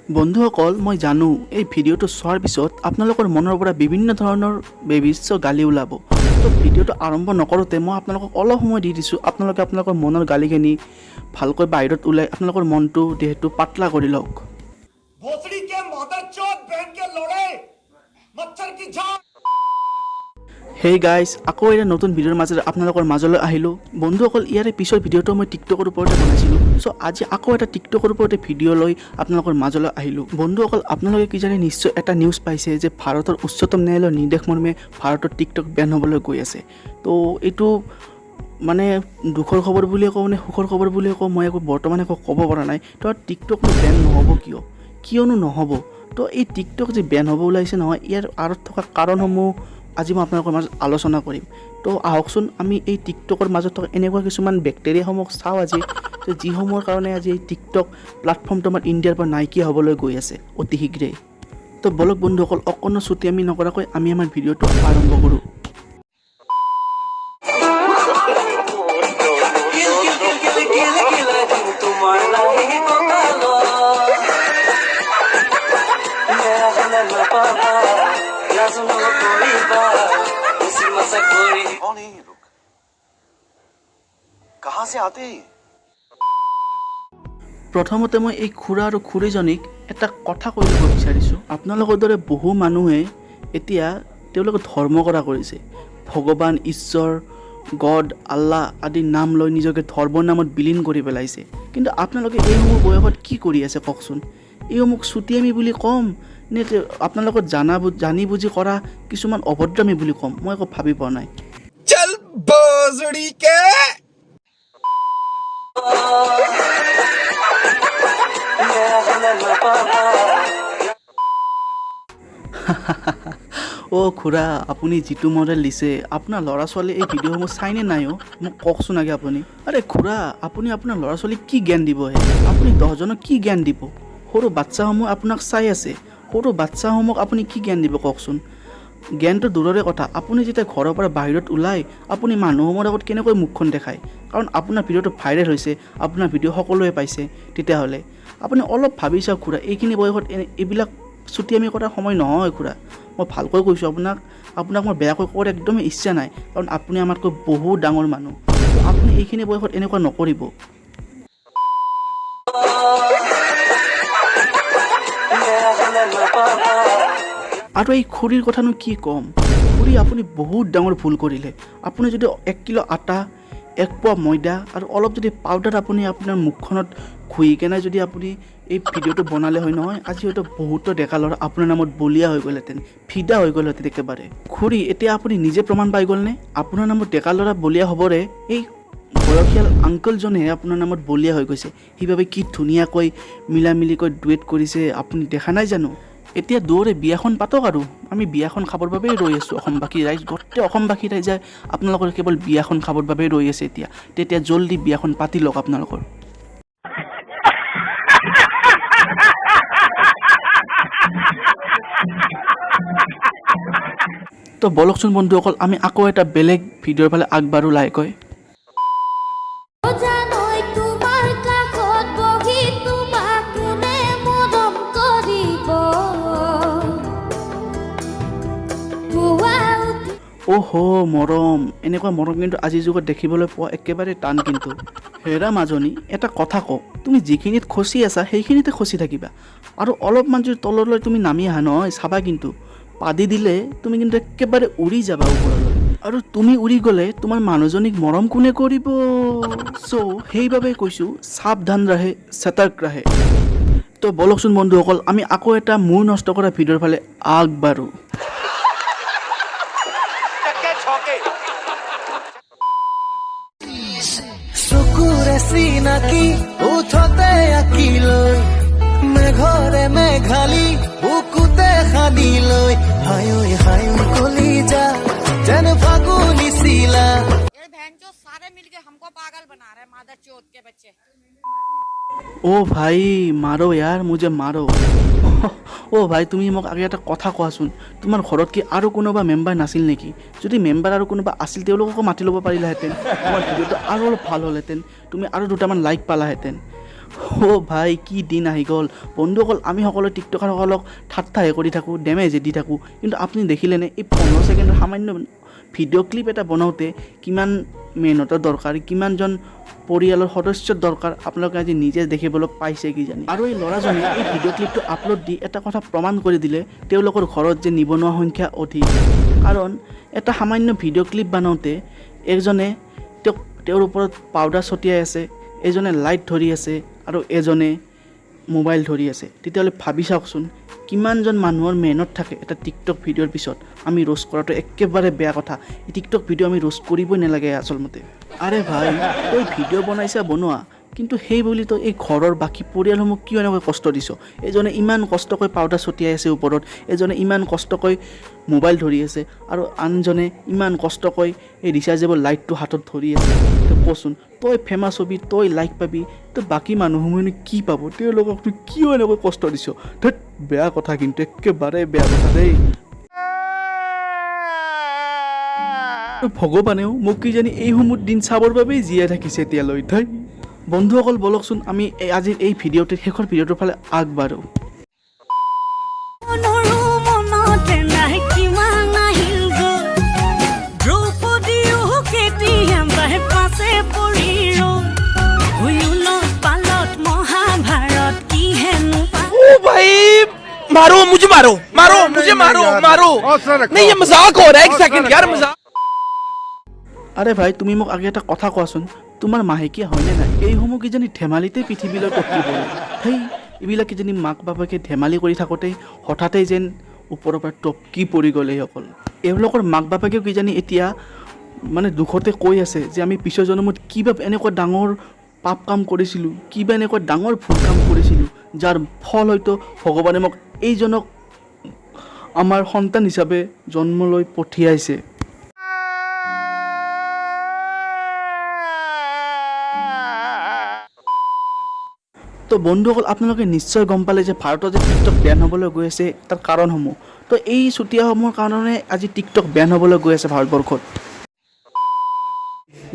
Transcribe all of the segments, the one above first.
বন্ধুসকল, মই জানো এই ভিডিঅ'টো চোৱাৰ পিছত আপোনালোকৰ মনৰ পৰা বিভিন্ন ধৰণৰ বেবিচ্ছ গালি ওলাব। তো ভিডিঅ'টো আৰম্ভ নকৰোঁতে মই আপোনালোকক অলপ সময় দি দিছোঁ। আপোনালোকে আপোনালোকৰ মনৰ গালিখিনি ভালকৈ বাহিৰত ওলাই আপোনালোকৰ মনটো, দেহটো পাতলা কৰি লওক। भोसड़ी के मादरचोद, बहन के लोड़े, मच्छर की जान। হেই গাইজ, আকৌ এটা নতুন ভিডিঅ'ৰ মাজেৰে আপোনালোকৰ মাজলৈ আহিলোঁ। বন্ধুসকল, ইয়াৰে পিছৰ ভিডিঅ'টো মই টিকটকৰ ওপৰতে বনাইছিলোঁ। চ' আজি আকৌ এটা টিকটকৰ ওপৰতে ভিডিঅ' লৈ আপোনালোকৰ মাজলৈ আহিলোঁ। বন্ধুসকল, আপোনালোকে কিজানি নিশ্চয় এটা নিউজ পাইছে যে ভাৰতৰ উচ্চতম ন্যায়ালয়ৰ নিৰ্দেশ মৰ্মে ভাৰতত টিকটক বেন হ'বলৈ গৈ আছে। তো এইটো মানে দুখৰ খবৰ বুলিয়ে কওঁ নে সুখৰ খবৰ বুলিয়ে কওঁ, মই একো বৰ্তমান একো ক'ব পৰা নাই। তো টিকটকনো বেন নহ'ব কিয়? কিয়নো নহ'ব? তো এই টিকটক যে বেন হ'ব ওলাইছে নহয়, ইয়াৰ আঁৰত থকা কাৰণসমূহ আজি মই আপোনালোকৰ মাজত আলোচনা কৰিম। তো আহকচোন, আমি এই টিকটকৰ মাজত থকা এনেকুৱা কিছুমান বেক্টেৰিয়াসমূহ চাওঁ আজি যে যিসমূহৰ কাৰণে আজি এই টিকটক প্লেটফৰ্মটো আমাৰ ইণ্ডিয়াৰ পৰা নাইকিয়া হ'বলৈ গৈ আছে অতি শীঘ্ৰেই। তো বলক বন্ধুসকল, অকণো চুটিয়ামি নকৰাকৈ আমি আমাৰ ভিডিঅ'টো আৰম্ভ কৰোঁ। কিল কিল কিল কিল কিল কিল দিন তোমাৰ নাহি কঁকালত। বেয়া হ'লে নাপাবা, লাজ নকৰিবা, বেছি মাছে কৰি कौन है ये लोग? कहां से आते हैं ये? প্ৰথমতে মই এই খুৰা আৰু খুৰীজনীক এটা কথা কৈ ল'ব বিচাৰিছোঁ। আপোনালোকৰ দৰে বহু মানুহে এতিয়া তেওঁলোকে ধৰ্ম কৰা কৰিছে। ভগৱান, ঈশ্বৰ, গড, আল্লাহ আদিৰ নাম লৈ নিজকে ধৰ্মৰ নামত বিলীন কৰি পেলাইছে। কিন্তু আপোনালোকে এইসমূহ বয়সত কি কৰি আছে কওকচোন? এইসমূহ চুটিয়ামি বুলি ক'ম নে আপোনালোকৰ জানি বুজি কৰা কিছুমান অভদ্ৰামী বুলি ক'ম, মই একো ভাবি পোৱা নাই। चल भोसड़ी के। বেয়া হ'লে নাপাবা। অ' খুৰা, আপুনি যিটো মডেল দিছে, আপোনাৰ ল'ৰা ছোৱালীয়ে এই ভিডিঅ'সমূহ চাইনে নাই অ'? মোক কওকচোন আগে আপুনি। আৰে খুৰা, আপুনি আপোনাৰ ল'ৰা ছোৱালীক কি জ্ঞান দিব হে? আপুনি 10জনক কি জ্ঞান দিব? সৰু বাচ্ছাসমূহ আপোনাক চাই আছে। সৰু বাচ্ছাসমূহক আপুনি কি জ্ঞান দিব কওকচোন? জ্ঞানটো দূৰৰে কথা, আপুনি যেতিয়া ঘৰৰ পৰা বাহিৰত ওলায়, আপুনি মানুহসমূহৰ আগত কেনেকৈ মুখখন দেখায়? কাৰণ আপোনাৰ ভিডিঅ'টো ভাইৰেল হৈছে, আপোনাৰ ভিডিঅ' সকলোৱে পাইছে। তেতিয়াহ'লে আপুনি অলপ ভাবি চাওক খুৰা, এইখিনি বয়সত এইবিলাক চুটিয়ামি কৰাৰ সময় নহয় খুৰা। মই ভালকৈ কৈছোঁ আপোনাক। আপোনাক মই বেয়াকৈ কোৱাৰ একদমেই ইচ্ছা নাই, কাৰণ আপুনি আমাতকৈ বহুত ডাঙৰ মানুহ। আপুনি এইখিনি বয়সত এনেকুৱা নকৰিব। বেয়া হ'লে নাপাবা। আৰু এই খুৰীৰ কথানো কি ক'ম? খুৰী, আপুনি বহুত ডাঙৰ ভুল কৰিলে। আপুনি যদি 1 কিলো আটা, 1 পোৱা ময়দা আৰু অলপ যদি পাউডাৰ আপুনি আপোনাৰ মুখখনত ঘঁহি কেনে যদি আপুনি এই ভিডিঅ'টো বনালে হয় নহয়, আজি হয়তো বহুতো ডেকা ল'ৰা আপোনাৰ নামত বলিয়া হৈ গ'লহেঁতেন, ফিদা হৈ গ'লহেঁতেন একেবাৰে। খুৰী, এতিয়া আপুনি নিজে প্ৰমাণ পাই গ'লনে? আপোনাৰ নামত ডেকা ল'ৰা বলিয়া হ'বৰে এই বয়সীয়াল আংকলজনেহে আপোনাৰ নামত বলিয়া হৈ গৈছে। সেইবাবে কি ধুনীয়াকৈ মিলা মিলিকৈ ডুৱেট কৰিছে, আপুনি দেখা নাই জানো? এতিয়া দুয়োৰে বিয়াখন পাতক আৰু আমি বিয়াখন খাবৰ বাবেই ৰৈ আছোঁ। অসমবাসী ৰাইজ, গোটেই অসমবাসী ৰাইজে আপোনালোকৰ কেৱল বিয়াখন খাবৰ বাবেই ৰৈ আছে এতিয়া। তেতিয়া জল্দি বিয়াখন পাতি লওক আপোনালোকৰ। তো বলকচোন বন্ধুসকল, আমি আকৌ এটা বেলেগ ভিডিঅ'ৰ ফালে আগবাঢ়ো লাহেকৈ। জানৈ তোমাৰ কাষত বহি তোমাক কোনে মৰম কৰিব? পুৱা উঠি অহ' মৰম, এনেকুৱা মৰম কিন্তু আজিৰ যুগত দেখিবলৈ পোৱা একেবাৰে টান কিন্তু। হেৰা মাজনী, এটা কথা কওঁ, তুমি যিখিনিত খচি আছা সেইখিনিতে খচি থাকিবা আৰু অলপমান যদি তললৈ তুমি নামি আহা নহয়, চাবা কিন্তু পাদি দিলে তুমি কিন্তু একেবাৰে উৰি যাবা ওপৰলৈ। আৰু তুমি উৰি গ'লে তোমাৰ মানুহজনীক মৰম কোনে কৰিব? চ' সেইবাবে কৈছোঁ, सावधान रहे, सतर्क रहे। তো বলকচোন বন্ধুসকল, আমি আকৌ এটা মূৰ নষ্ট কৰা ভিডিঅ'ৰ ফালে আগবাঢ়োঁ। चक्के छौके। চকুৰে চিনাকি উঠতে আঁকি লৈ, মেঘৰে মেঘালী বুকুতে সানি লৈ, হায়ৈ হায়ৈ কলিজা যেন ফাগুনি চিলা। ये बहन जो सारे मिलके हमको पागल बना रहे हैं, मादर चोत के बच्चे। অ' ভাই, मारो यार, मुझे मारो। অ' ভাই, তুমি মোক আগে এটা কথা কোৱাচোন, তোমাৰ ঘৰত কি আৰু কোনোবা মেম্বাৰ নাছিল নেকি? যদি মেম্বাৰ আৰু কোনোবা আছিল, তেওঁলোককো মাতি ল'ব পাৰিলাহেঁতেন। তোমাৰ ভিডিঅ'টো আৰু অলপ ভাল হ'লহেঁতেন, তুমি আৰু দুটামান লাইক পালাহেঁতেন। অ' ভাই, কি দিন আহি গ'ল! বন্ধুসকল, আমি সকলোৱে টিকটকাৰসকলক ঠাট্টাহে কৰি থাকোঁ, ডেমেজহে দি থাকোঁ, কিন্তু আপুনি দেখিলেনে এই 15 ছেকেণ্ডৰ সামান্য ভিডিঅ' ক্লিপ এটা বনাওঁতে কিমান মেহনতৰ দৰকাৰ, কিমানজন পৰিয়ালৰ সদস্যৰ দৰকাৰ, আপোনালোকে আজি নিজে দেখিবলৈ পাইছে কিজানি। আৰু এই ল'ৰাজনে এই ভিডিঅ' ক্লিপটো আপলোড দি এটা কথা প্ৰমাণ কৰি দিলে, তেওঁলোকৰ ঘৰত যে নিবনুৱা সংখ্যা অধিক। কাৰণ এটা সামান্য ভিডিঅ' ক্লিপ বনাওঁতে এজনে তেওঁৰ ওপৰত পাউডাৰ ছটিয়াই আছে, এজনে লাইট ধৰি আছে আৰু এজনে মোবাইল ধৰি আছে। তেতিয়াহ'লে ভাবি চাওকচোন, কিমানজন মানুহৰ মেহনত থাকে এটা টিকটক ভিডিঅ'ৰ পিছত। আমি ৰোষ্ট কৰাটো একেবাৰে বেয়া কথা। এই টিকটক ভিডিঅ' আমি ৰোষ্ট কৰিবই নালাগে আচলমতে। আৰে ভাই, তই ভিডিঅ' বনাইছা বনোৱা, কিন্তু সেই বুলি তই এই ঘৰৰ বাকী পৰিয়ালসমূহ কিয় এনেকৈ কষ্ট দিছ? এজনে ইমান কষ্টকৈ পাউডাৰ ছটিয়াই আছে ওপৰত, এজনে ইমান কষ্টকৈ মোবাইল ধৰি আছে আৰু আনজনে ইমান কষ্টকৈ এই ৰিচাৰ্জেবল লাইটটো হাতত ধৰি আছে। তই কচোন, তই ফেমাছ হবি, তই লাইক পাবি, তো বাকী মানুহসমূহেনো কি পাব? তেওঁলোকক তই কিয় এনেকৈ কষ্ট দিছ? ধেত, বেয়া কথা কিন্তু, একেবাৰে বেয়া কথা দেই। ভগৱানেও মোক কিজানি এইসমূহ দিন চাবৰ বাবেই জীয়াই থাকিছে এতিয়ালৈ। ধেই। বন্ধুসকল, ব'লকচোন আমি এই আজিৰ এই ভিডিঅ'টোৰ শেষৰ ভিডিঅ'টোৰ ফালে আগবাঢ়োঁ। মনৰো মনতে নাই কিমান আহিল গ'ল। দ্ৰৌপদীও কেতিয়াবাই পাছে পৰি ৰ'ল। উলট পালট মহাভাৰত কি হেনো ओ भाई, मारो मुझे, मारो मारो मुझे, मारो मारो। नहीं, ये मजाक हो रहा है, एक सेकंड यार, मजाक। আৰে ভাই, তুমি মোক আগে এটা কথা কোৱাচোন, তোমাৰ মাহেকীয়া হয়নে নাই? এইসমূহ কিজানি ধেমালিতে পৃথিৱীলৈ টপকি পৰে। সেই এইবিলাক কিজানি মাক বাপেকে ধেমালি কৰি থাকোঁতেই হঠাতেই যেন ওপৰৰ পৰা টপকি পৰি গ'ল এইসকল। এওঁলোকৰ মাক বাপেকেও কিজানি এতিয়া মানে দুখতে কৈ আছে যে আমি পিছৰ জন্মত কিবা এনেকুৱা ডাঙৰ পাপ কাম কৰিছিলোঁ, কিবা এনেকুৱা ডাঙৰ ভুল কাম কৰিছিলোঁ, যাৰ ফল হয়তো ভগৱানে মোক এইজনক আমাৰ সন্তান হিচাপে জন্ম লৈ পঠিয়াইছে। তো বন্ধুসকল, আপোনালোকে নিশ্চয় গম পালে যে ভাৰতত যে টিকটক বেন হ'বলৈ গৈ আছে তাৰ কাৰণসমূহ। তো এই চুতীয়াসমূহৰ কাৰণে আজি টিকটক বেন হ'বলৈ গৈ আছে ভাৰতবৰ্ষত।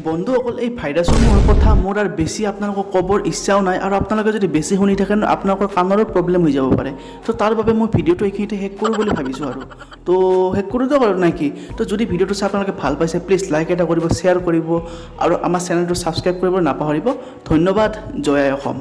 বন্ধুসকল, এই ভাইৰাছসমূহৰ কথা মোৰ আৰু বেছি আপোনালোকক ক'বৰ ইচ্ছাও নাই আৰু আপোনালোকে যদি বেছি শুনি থাকে ন, আপোনালোকৰ কাণৰো প্ৰব্লেম হৈ যাব পাৰে। তো তাৰ বাবে মই ভিডিঅ'টো এইখিনিতে শেষ কৰোঁ বুলি ভাবিছোঁ আৰু তো শেষ কৰোঁ দিয়ক আৰু নাকি। তো যদি ভিডিঅ'টো চাই আপোনালোকে ভাল পাইছে, প্লিজ লাইক এটা কৰিব, শ্বেয়াৰ কৰিব আৰু আমাৰ চেনেলটো ছাবস্ক্ৰাইব কৰিব নাপাহৰিব। ধন্যবাদ। জয় আই অসম।